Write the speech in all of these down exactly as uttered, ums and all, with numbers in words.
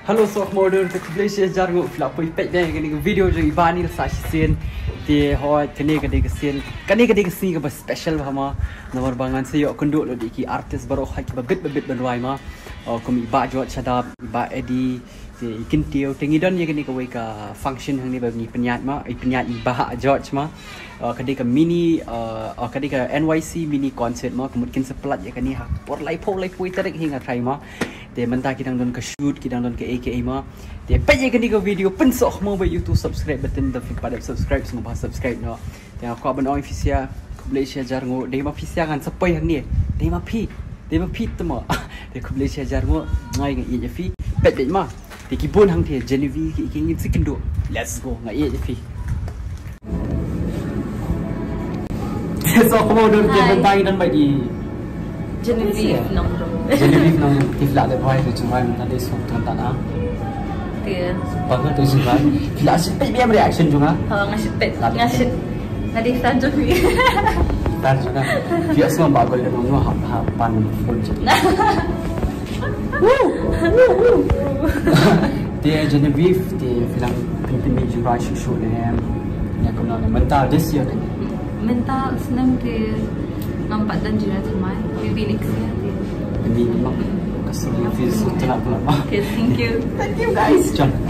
Hello sohkhmat, te khublei shihajar nguh phi la poi peit ïa kane ka video jong i Bah Neil sa shisien. Te hooid, kane ka dei ka sien, kane ka dei ka sngi kaba special bha ma. Namar ba ngan sa ïoh kynduh lut ïa ki artist baroh hi kiba bit ba bit ban rwai ma. Oh, kum i Bah George Shadap, i Bah Eddie, te i Kyntiew, te ngi don ïa kane kawei ka function hangne ba ngi pynïaid ma, i pynïaid i Bah George ma. Uh, ka dei ka mini, uh, uh, ka dei ka N Y C mini concert ma, ka mut kin sa pynlait ïa kane ha por laiphew laiphew tarik hi nga tharai ma. Te mynta ki dang don ka shoot, ki dang don kaei kaei ma. Te peit ïa kane ka video, pynsoh khmaw beit ïa uto subscribe button, lada phim pat dep subscribe sngewbha subscribe noh. Te nga kwah ban ong ïa phi sha, khublei shihajar nguh, dei ma phi sha ngan sa poi hangne, dei ma phi, dei ma phi te ma. Te khublei shihajar nguh, nga ïeit ïa phi, peit beit ma. Te ki bun hangtei, Genevieve, ki, ki ngin sa kynduh. Let's go, nga ïeit ïa phi. Sohkhmat, don ki Hi. Bynta ngi don bad i Genevieve Nongrum. Genevieve Nongrum, ki phi la dep rwai ka jingrwai mynta dei song ton tan ah. Te. Ba ka tu jingrwai. Phi la shu peit biang reaction jong nga. Ha, nga shu peit. La dep Nga shu. Nga dei fan jong phi. Fan jong nga. Phi ïohsngew ba ka dang nong ha, ha pan phone jong. Te Genevieve, te phi la pynmih jingrwai shuh shuh ne em? Ïa kumno ne mynta this year ne? Mynta snem te ngam pat don jingrwai thymmai, maybe next year. Maybe next year. Ka sngi phi shu tynnat palat ma. Okay, thank you. Thank you guys.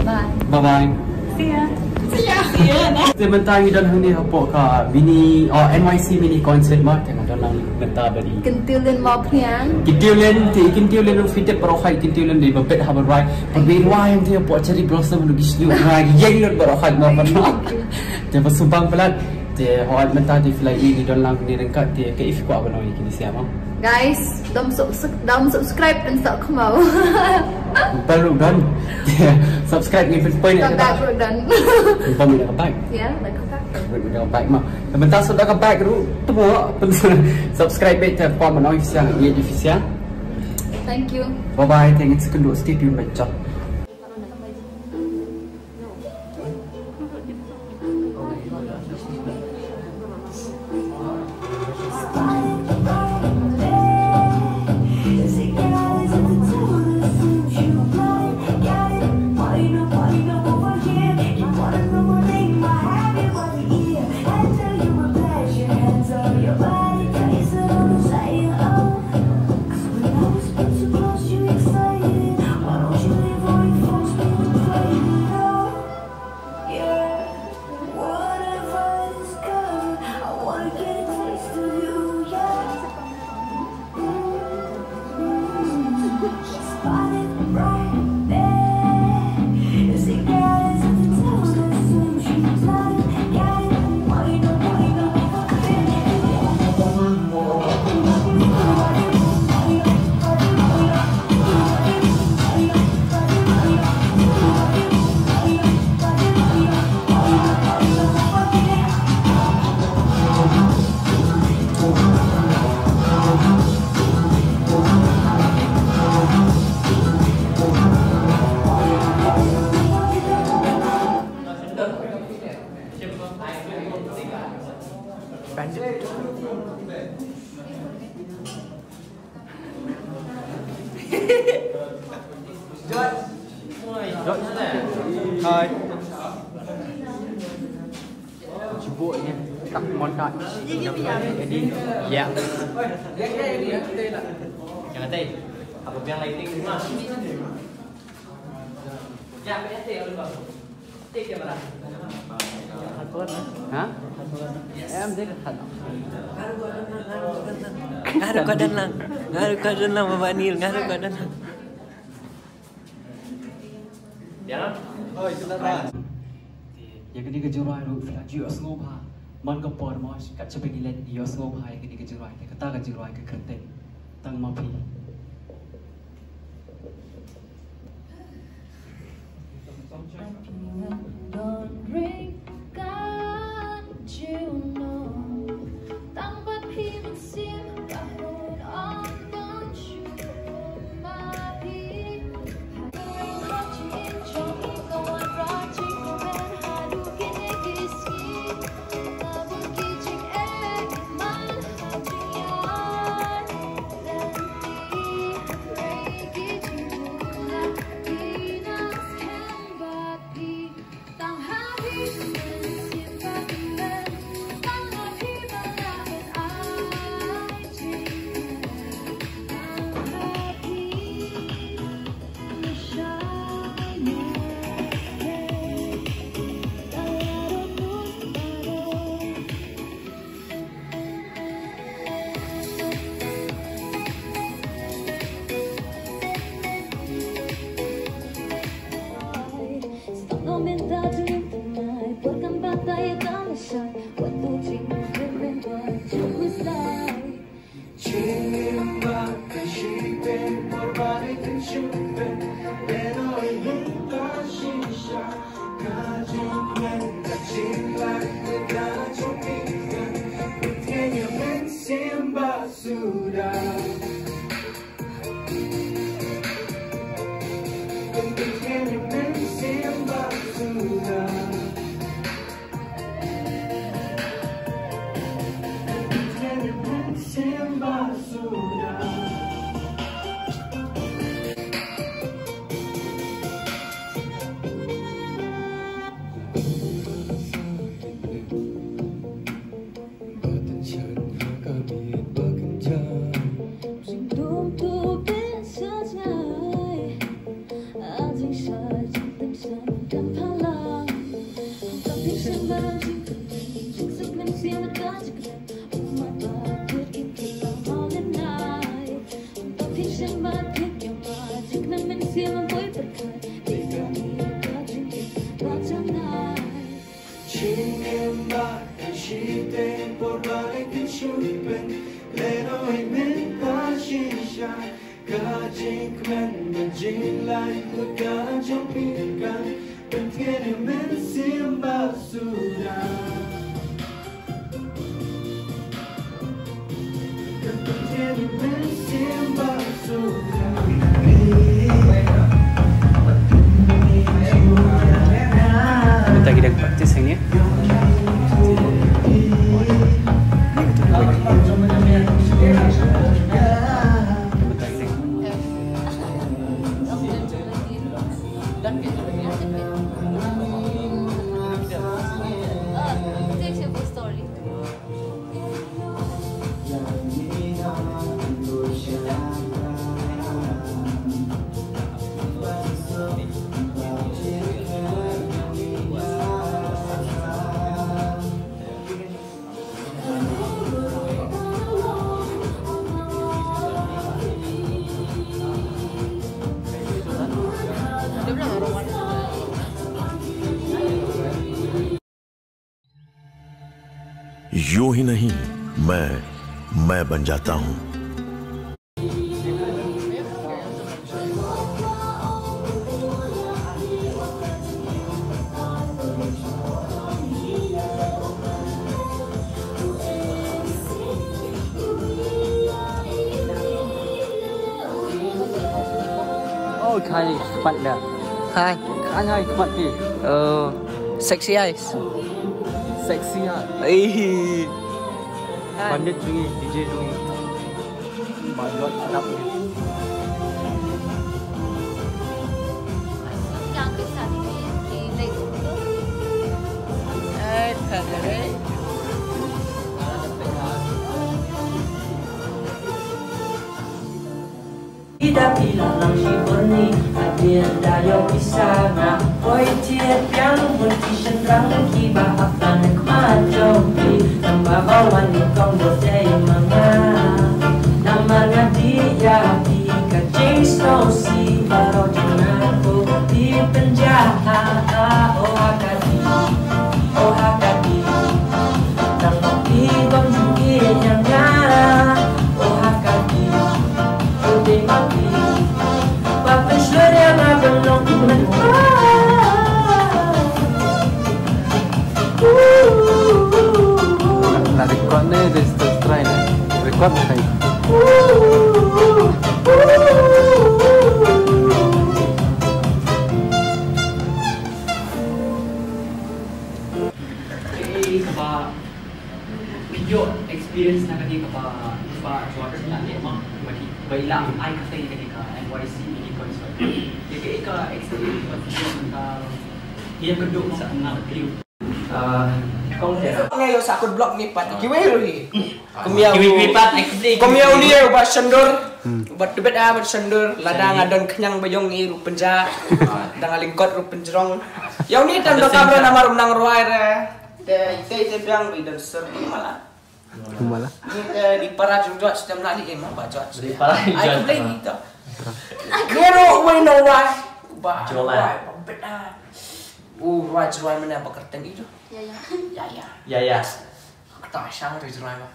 Bye. Bye bye. See ya. See ya. See ya. Te mynta ngi don hangne hapoh ka mini, oh, N Y C mini concert ma, te nga don lang mynta bad i Kyntiew Lynn Mawphniang. Kyntiew Lynn, te Kyntiew Lynn ruh phi tip baroh hi, Kyntiew Lynn dei ba bit ha ban rwai. Ba phi rwai hangne hapoh Cherry Blossom ruh ki shu rwai ïeng lut baroh hi ma. Te ba shu bang palat. Te hooid mynta te phi la ïohi ngi don lang hangne ryngkat, te kaei phi kwah ban ong ïa kine sha ma? Guys, dang sub-, dang subscribe pynsoh khmaw. Baroh don. Subscribe ngi pynpoi ne ka bike. Baroh don. Ngi pynpoi ne ka bike. Yeah, like a bike. Pynpoi ne ka bike ma. Te mynta shu da ka bike ruh, te mo, pyn-, subscribe beit te kwah ban ong ïa phi sha, ïa phi sha. Thank you. Bye bye, thank you, sa kynduh, stay tuned beit. Hi. Cuba ni tak montage. Jadi ya. Jangan tadi. Apa biang lighting semua? Ya, apa yang tadi? Ha? Em, dei ka khat. Nga ruh ka don lang. Nga ruh ka don lang, Bah Neil. Nga ruh ka don lang. Ïa kane ka jingrwai ruh phi la ju ïohsngew bha. Man ka por mo, kat shaba ngi leit ngi ïohsngew bha ïa kane ka jingrwai. Kata ka jingrwai ka kyrteng Tang Ma Phi. Mynta dang tynrai por kam batai tang shai wat tu jing kyrmen ba juk wis lai. Jingim ba ka shiteng por ba dei kan shu pen. Pero i mynta shisha ka jingmen ka jinglai ka jong phi kan. Pyntieng ïa mynsiem ba suda. Jingim ba ka shiteng por ba dei kan shu pen. Lehnoh i mynta shisha ka jingkmen ka jinglait ka jong phi kan pyntieng ïa mynsiem ba suda. Mynta ki dang practice hangne. Mynta ki dang यूं ही नहीं, मैं, मैं बन जाता हूं। Oh, khai khmat da. Khai. Khai, khai khmat ti. Oh, sexy eyes. Sexy eyes. Ei. Pandit jong ngi, D J jong ngi. Ba jot sedap ni. Ida pila lang shi borni, adir da yo pisa nga. Oi tiet piang mun ki shen rang ki ba ap dan kma jong ki. Namba ba wan ni kong bo dei manga. Namar nga di ya ki ka jing snow si ba ro jong nga ko di penjaha. Oh ha ka di, oh ha ka di. Tang ki bang jing ki yang nga. Oh ha ka di. La record ne, de esto extrae ne. Record ne, kai. Kaei kaba phi ïoh experience na kane kaba, kaba Jordan la leh ma, ba ki, ba i la ai kata ïa kane ka N Y C mini concert. Ïa kaei ka experience ba phi ïoh na ka, ïa ka duk sa na ka view. Ah, kong tera. Nga ïoh sa kut block ni pat kiwei ruh hi. Kum ïa kiwei pat actually. Kum ïa uni ïa uba sendor. Uba tebet ah, uba sendor. Lada nga don khñiang ba ïong i ruh pynja. Da nga lyngkot ruh pynjrong. Ïa uni tam da kamra namar um nang rwai re. Te, te, te biang ri dan ser di mala. Mala. Ni te di para jong jot stem na li ema ba jot. Di para jong jot. Ai, complain ni to. Ni ro wei no wai. Ba wai, ba bet ah. U rwai jrwai mynne ba kyrteng i tu. Ya ya. Ya ya. Ya ya. Kata shang tu jrwai ba.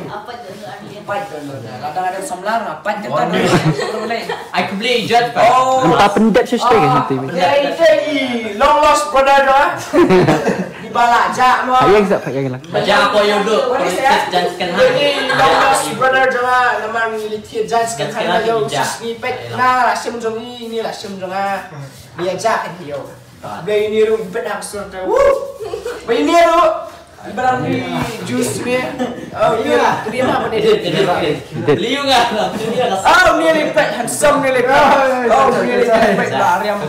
Apa tu artinya? Pat tu tu. Lada ada samlar apa kata tu. Ai kebeli jat. Oh. Entah pendek sih kan nanti. Hey, hey, long lost brother tu ah. Di bala jak mo. Ayang sat payang lah. Baca apa yang duk? Politik jangan sekian hari. Ini long lost brother tu ah. Nama ni lihat jangan sekian hari. Jangan sekian hari. Ni pet na lah sim jong ni, ni lah sim jong ah. Ni aja kan hiyo. Bai ini ruh bet hak sur te. Wuh. Bai ini ruh. Ibarat ni jus ni. Oh, ni lah. Ni apa ni? Liu ngah. Oh, ni lipet handsome ni lipet. Oh, ni lipet. Lah riam.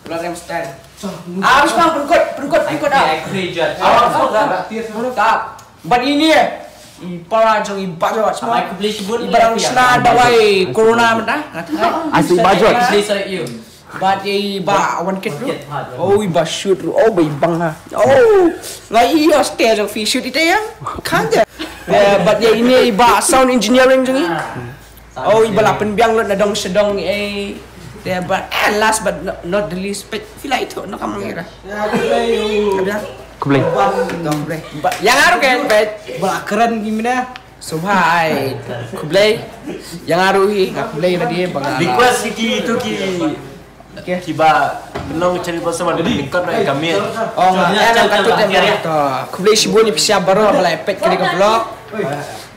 Lah riam style. Ah, habis bang, perukut, perukut, perukut ah. Awak suka. Tap. Bat ini eh. I para jong i bajot semua. Ibarang sna dawai corona menta. Asli bajot. Bat i ba wan kit tu. Oh i ba shoot ru. Oh ba i bang ha. Oh. Ngai i stage jong fi shoot ite ya. Kanja. Bat ya ini i ba sound engineering jong i. Oh i ba la pynbiang lut na dong sha dong eh. Te ba eh, last but not, not the least pet fi la itu no kamang ira. Khublei. Khublei. Yang aru ke pet ba la keren gimana? Subhai. Khublei. Yang aru hi nga khublei ba dia ba nga. Request ki tu ki. Kiba nong channel ko sama dekat na kami. Oh, eh, nang katut eh. Khublei shibun i pisa baro ba la pet kali ka vlog.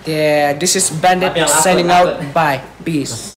Te this is Bandit signing out. Bye. Peace.